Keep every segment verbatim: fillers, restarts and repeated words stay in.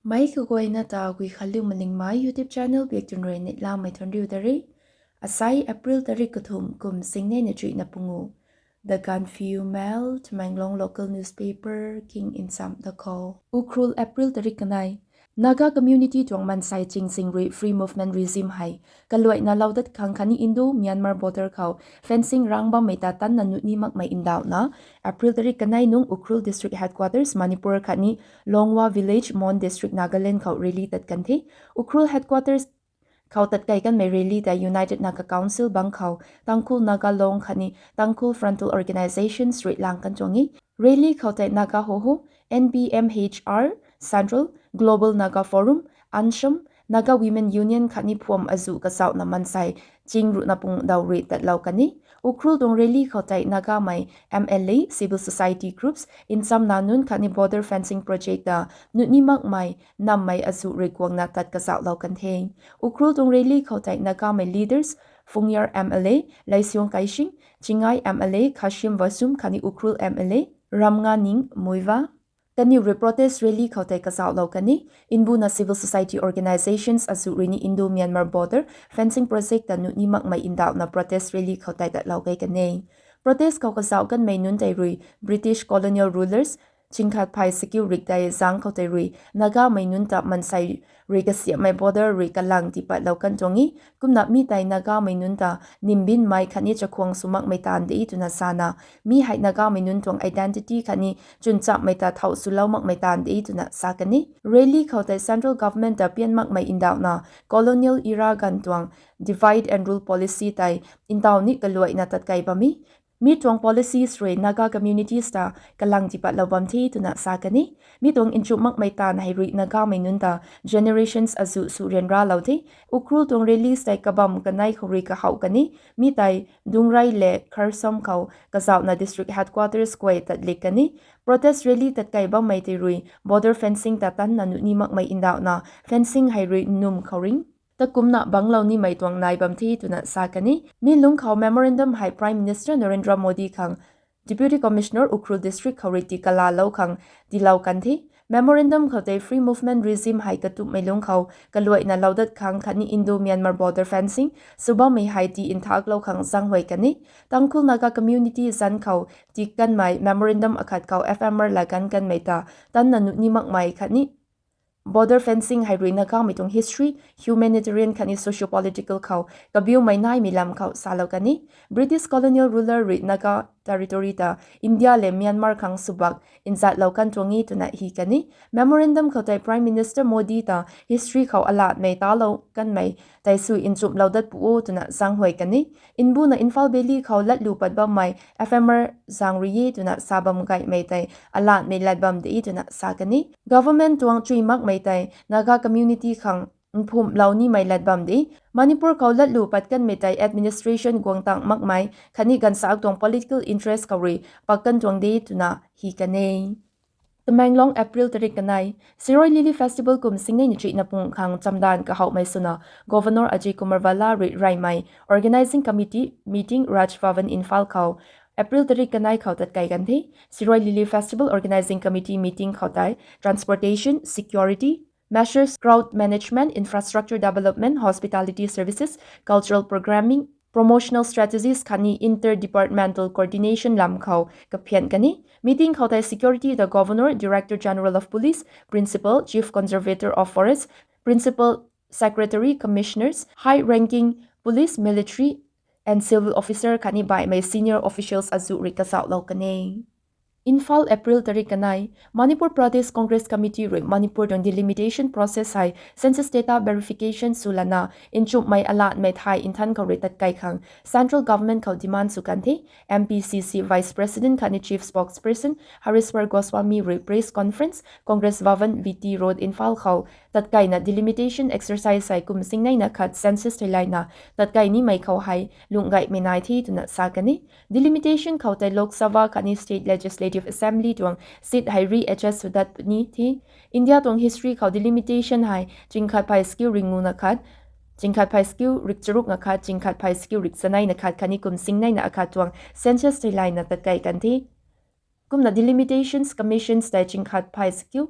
Meic kaguayna ta Guikhanliu Malingmei YouTube channel biak tun rui neihlamei thuanriu ta re. Asai April tarik kathumh kum singnei na chuihna pungu. The Gaanphiu Mail, Tamenglong local newspaper king nsam da khou. Ukhrul, April tarik kanei. Naga community tuang mansei ching zing rui free movement regime hei kaluaina lou dat khang khatni Indo-Myanmar border khou fencing rang bammei ta tanna nuh ni makmei ndauhna, April tarik kanei nung Ukhrul District Headquarters, Manipur khatni Longwa Village, Mon District, Nagaland khou rally tat kan the. Ukhrul Headquarters khou tatkei kanmei rally ta United Naga Council bang khou Tangkhul Naga Long khatni Tangkhul frontal organisations rui lang kan tuang e. Rally khou tei Naga Hoho, N P M H R Central, Global Naga Forum, ANSHM, Naga Women Union khatni phuam azuh kazauhna mansei ching ruhna pung daw rui tatlou kan e. Ukhrul tuang rally khou tei Nagamei M L A, civil society groups, nchamna nunc khatni border fencing project ta nuh ni makmei nammei azuh rui guangna tat kazauhlou kan the. Ukhrul tuang rally khou tei Nagamei leaders, Phungyar M L A Leisiang Keishing, Chingai M L A Khashim Vashum khatni Ukhrul M L A Ramnganing Muivah kaniw rui protest rally khou tei kazauhlou kan e. Mbuna civil society organisations azuh rui ni Indo-Myanmar border fencing project ta nuh ni makmei ndauhna protest rally khou tei tatlou kei kan e. Protest khou kazauh kanmei nunc tei rui British colonial rulers chingkhat phay sakiu rik tei zang khou tei rui Nagamei nunc ta mansei rui kasiamhmei border rui kalang tipatlou kan tuang e. Kumna mi tei Nagamei nunc ta nimbinmei khatni chakhwang sw makmei taanv de twna sana, mi hei Nagamei nunc tuang identity khatni chwnchamhmei ta thau swlou makmei taanv de twna sa kan e. Rally khou tei central government ta pian makmei ndauhna colonial era ganv tuang divide and rule policy tei ntaw ni kaluaina tatkei bam e. Mi tuang policies rui Naga communities ta kalang tipatlou bam the twna sa kan e. Mi tuang nchumh makmei taanv hei rui Nagamei nunc ta generations azuh sw ryanralou the. Ukhrul tuang rallies tei kabam kanei khou rui kahouh kan e. Mi tei Dungrei le Kharsom khou kazauhna district headquarters guay tatlik kan e. Protest rally tatkei bammei tei rui border fencing ta tanna nuh ni makmei ndauhna fencing hei rui num khou ring takumna banglou nimei tuang nai bam the twna sa kan e. Mi lungc khou memorandum hei Prime Minister Narendra Modi khang Deputy Commissioner Ukhrul District khou rui tii kalalou khang tiilou kan the. Memorandum khou tei free movement regime hei katupmei lungc khou kaluaina lou dat khang khatni Indo-Myanmar border fencing sw bammei hei tii nthaklou khang zaenghuay kan e. Tangkhul Naga community zanc khou tii kanmei memorandum akhat khou F M R la gan kanmei ta tanna nuh ni makmei khatni border fencing hei rui Nagamei tuang history, humanitarian khatni socio-political khou kabiumei naimei lam khou salou kan e. British colonial ruler rui Naga territory ta India le Myanmar khang swbak nzatlou kan tuang e twna hi kan e. Memorandum khou tei Prime Minister Modi ta history khou alatmei talou kanmei tei sw nchumhlou dat pu o twna zaenghuay kan e. Mbuna Imphal Valley khou latlu pat bammei F M R zaeng rui e twna sa bam gaymei tei alatmei lat bam de twna sa kan e. Government tuang chuy makmei tei Naga community khang mphumhlou nimei lat bam de. Manipur khou latlu pat kanmei tei administration guang tang makmei khatni ganvsaekc tuang political interest khou rui pak kan tuang de twna hi kan e. Tamenglong, April tarik kanei. Shirui Lily Festival kum singnei na chuihna pung khang chamdan kahouhmei swna Governor Ajay Kumar Bhalla rui reymei Organising Committee meeting Raj Bhavan, Imphal khou April tarik kanei khou tatkei kan the. Shirui Lily Festival Organising Committee meeting khou tei transportation, security measures, crowd management, infrastructure development, hospitality services, cultural programming, promotional strategies khatni inter-departmental coordination lam khou kaphian kan e. Meeting khou tei security ta Governor, Director General of Police, Principal, Chief Conservator of Forest, Principal Secretary, Commissioners, high-ranking police, military and civil officer khatni baihmei senior officials azuh rui kazauhlou kan e. Imphal, April tarik kanei. Manipur Pradesh Congress Committee rui Manipur tuang delimitation process hei census data verification swlana nchumhmei alatmei thay nthan khou rui tatkei khang central government khou demand sw kan the. M P C C Vice President khatni Chief Spokesperson Harishwar Goswami rui press conference Congress Bhavan, V T Road, Imphal khou tatkeina delimitation exercise hei kum singnei na khat census theilayna tatkei nimei khou hei lungh gaymei nai the twna sa kan e. Delimitation khou tei Lok Sabha khatni State Legislative Assembly tuang seat hei re-adjust sw dat puni the. India tuang history khou delimitation hei chingkhat phay sakiu ringnguna khat, chingkhat phay sakiu rikcharukna khat, chingkhat phay sakiu rikchaneina khat khatni kum singneina akhat tuang census theilayna tatkei kan the. Kumna delimitations commissions tei chingkhat phay sakiu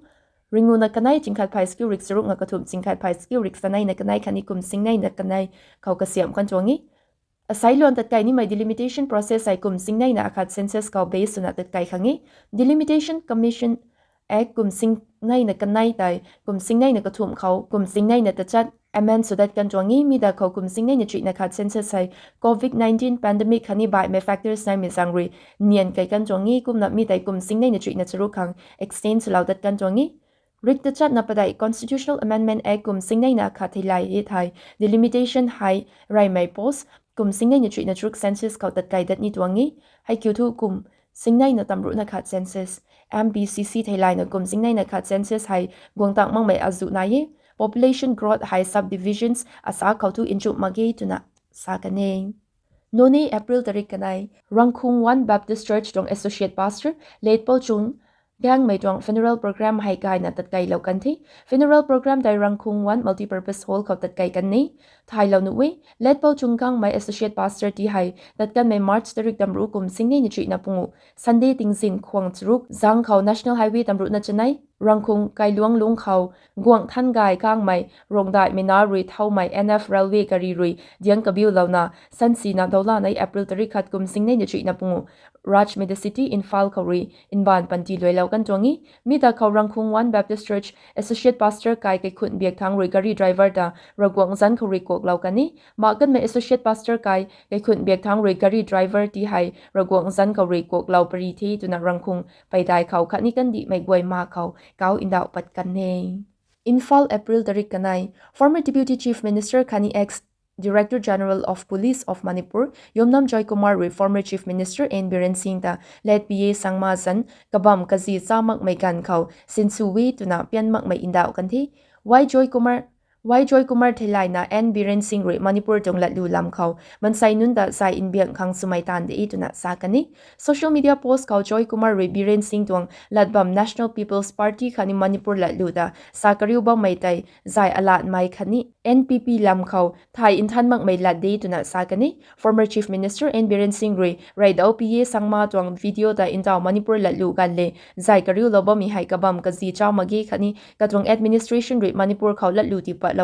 Ringuna kanei chingkhat phay skill rik charuk nga kathumh chingkhat phay skill rik saneina kanei khatni kum singneina kanei khou kasiamh kan tuang e. Asai luan tatkai nimei delimitation process hei kum singneina akhat census khou base swna tatkai khang e. Delimitation Commission Act kum singneina kanei tei kum singneina kathumh khou kum singneina tachat amend sw dat kan tuang e. Mi da khou kum singneina chuihna khat census hei covid nineteen pandemic khatni baihmei factors naimei zaeng rui nian kai kan tuang e. Kumna mi tei kum singneina chuihna charuk khang extend swlou dat kan tuang e. Rik tachatna padeih Constitutional Amendment Act kum singneina khat theilay e thei delimitation hei reymei post kum singneina chuihna charuk census khou tatkai dat ni tuang e. Hei kiu thu kum singneina tamruhna khat census, M P C C theilayna kum singneina khat census hei guang tang makmei azuh nai e. Population growth hei subdivisions asa khou thu nchumh mak ge twna sa kan e. Noney, April tarik kanei. Rangkhung One Baptist Church tuang Associate Pastor Late Pouchung Gangmei tuang funeral program hei gayna tatkeilou kan the. Funeral program tei Rangkhung One Multipurpose Hall khou tatkai kan e. Thailou nuh e, Late Pouchung Gangmei Associate Pastor ti hei tatkanmei March tarik tamruh kum singneina chuihna pungu Sunday tingzin khwang charuk zang khou National Highway tamruhna chanei Rangkhung Kailuang lung khou guangc than gay kangmei Ruangdaihmei na rui thaumei N F Railway gari rui diang kabiulouna sansina doulanei April tarik khat kum singneina chuihna pungu Raj Medicity, Imphal khou rui mbaanv panty luailou kan tuang e. Mi ta khou Rangkhung One Baptist Church Associate Pastor kai Kaikhun Biakthang rui gari driver ta Ravguangc zanc khou rui kuaklou kan e. Mak kanmei Associate Pastor kai Kaikhun Biakthang rui gari driver ti hei Ravguangc zanc khou rui kuaklou pary the twna Rangkhung peidai khou khatni kandihmei guay ma khou kau ndauh pat kan e. Imphal, April tarik kanei. Former Deputy Chief Minister khatni ex Director General of Police of Manipur Yumnam Joy Kumar rui former Chief Minister N Biren Singh ta Late P A Sangma zanc kabamv kazi cha makmei ganv khou sinsw e twna pian makmei ndauh kan the. Why Joy Kumar, Why Joy Kumar theilayna N Biren Singh rui Manipur tuang latlu lam khou mansei nunc ta zay mbiang khang swmei taanv de twna sa kan e. Social media post khou Joy Kumar rui Biren Singh tuang latbam National People's Party khatni Manipur latlu ta sa kariu bammei tei zay alatmei khatni N P P lam khou thay nthan makmei lat de twna sa kan e. Former Chief Minister N Biren Singh rui reydau P A Sangma tuang video ta ntaw Manipur latlu ganv le zay kariulou bammei hei kabamv kazi cha mak ge khatni katuang administration rui Manipur khou latlu tiipatlou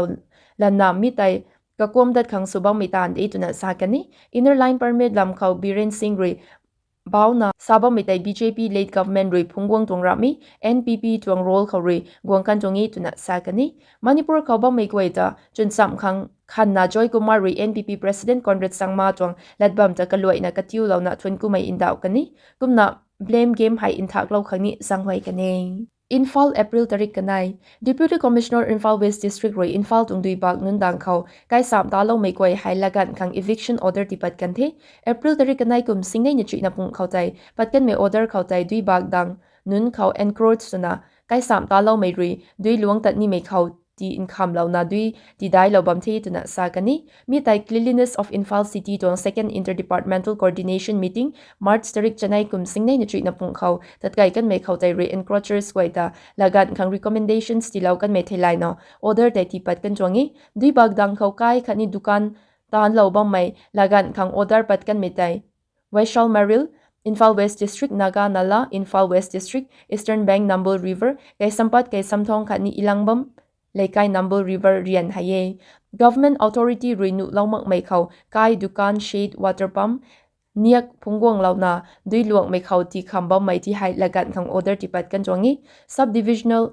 lana mi tei kakum dat khang sw bammei taanv de twna sa kan e. Inner Line Permit lam khou Biren Singh rui bauna sa bammei tei B J P led government rui phungc guang tuang ramhmei N P P tuang role khou rui guang kan tuang e twna sa kan e. Manipur khou bammei guay ta chwn chamh khang khanna Joy Kumar rui N P P President Conrad Sangma tuang latbam ta kaluaina katiulouna thuanc kumei ndauh kan e. Kumna blame game hei nthaklou khang ni zaenghuay kan e. Imphal, April tarik kanei. Deputy Commissioner Imphal West District rui Imphal tuang Duibak nunc dang khou kaisam taloumei guay hei laganv khang eviction order tiipat kan the. April tarik kanei kum singneina chuihna pung khou tei pat kanmei order khou tei Duibak dang nunc khou encroach swna kaisam taloumei rui dui luangc tat nimei khou tii nkhamlouna dui tiidailou bam the twna sa kan e. Mi tei Cleanliness of Imphal City tuang Second Interdepartmental Coordination Meeting March tarik chanei kum singneina chuihna pung khou tatkai kanmei khou tei rui encroachers guay ta laganv khang recommendations tiilou kanmei theilayna order tei tiipat kan tuang e. Duibak dang khou kai khatni dukan taanlou bammei laganv khang order pat kanmei tei Vaishal Maril, Imphal West District, Naga Nala, Imphal West District, Eastern Bank Nambul River, Keisampat, Keisamthong khatni Elangbam Leikai Nambul River rian hei e. Government authority rui nuhlou makmei khou kai, dukan, shed, water pump niak phungc guanglouna dui luangmei khou tii kham bammei ti hei laganv khang order tiipat kan tuang e. Subdivisional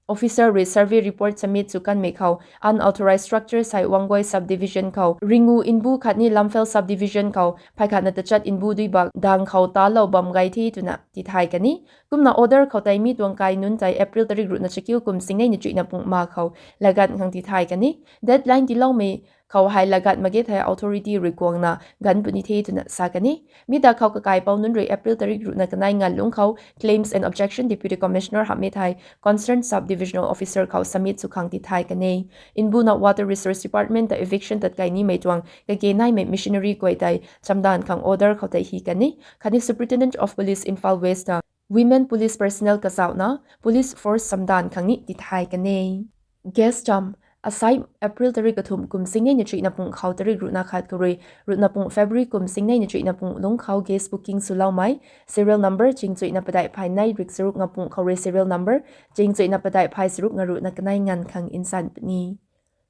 Officer rui survey report submit sw kanmei khou unauthorized structures hei Wangoi Subdivision khou ringu nbu khatni Lamphel Subdivision khou phay khatna tachat nbu Duibak dang khou talou bam gay the twna tithay kan e. Kumna order khou tei mi tuang kai nunc tei April tarik ruhna chakiu kum singneina chuihna pung ma khou laganv khang tithay kan e. Deadline tiiloumei khou hei laganv mak ge thei authority rui guangna ganv puni the twna sa kan e. Mi ta khou kakaipou nunc rui April tarik ruhna kanei nganv lungc khou claims and objection Deputy Commissioner hamh e thei concerned Subdivisional Officer khou submit sw khang tithay kan e. Nbuna Water Resource Department ta eviction tatkai nimei tuang kage naimei machinery guay tei chamdanv khang order khou tei hi kan e. Khatni Superintendent of Police Imphal West ta women police personnel kazauhna police force chamdanv khang ni tithay kan e. Guest cham, Asai April tarik kathumh kum singnei na chuihna pung khou tarik ruhna khat khou rui ruhna pung February kum singnei na chuihna pung lungc khou gas booking swloumei serial number ching chuihna padeih phay nei rik charuk nga pung khou rui serial number ching chuihna padeih phay charuk nga ruhna kanei nganv khang nsan puni.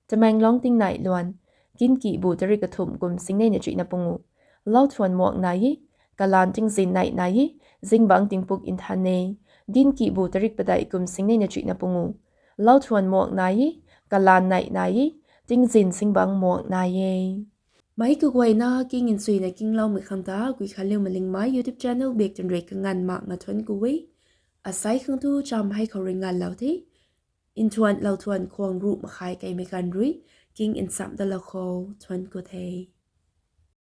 Tamenglong tingnai luan. Ginki bu tarik kathumh kum singnei na chuihna pungu. Lauthuan muak nai e, kalan tingzin nei nai e, zingbangc tingpuk nthan e. Ginki bu tarik padeih kum singnei na chuihna pungu. Lauthuan muak nai e, kalan nei nai e, tingzin zingbangc muak nai e. Meic kaguayna king nchuina kingloumei khang ta Guikhanliu Malingmei YouTube channel bak twn rui kanganv mak nga thuanc ku e. Asai khang tu cham hei khou rui nganvlou the. Nthuan lauthuan khwang ruh makhai keimei ganv rui king nchamh dalou khou thuanc ku the.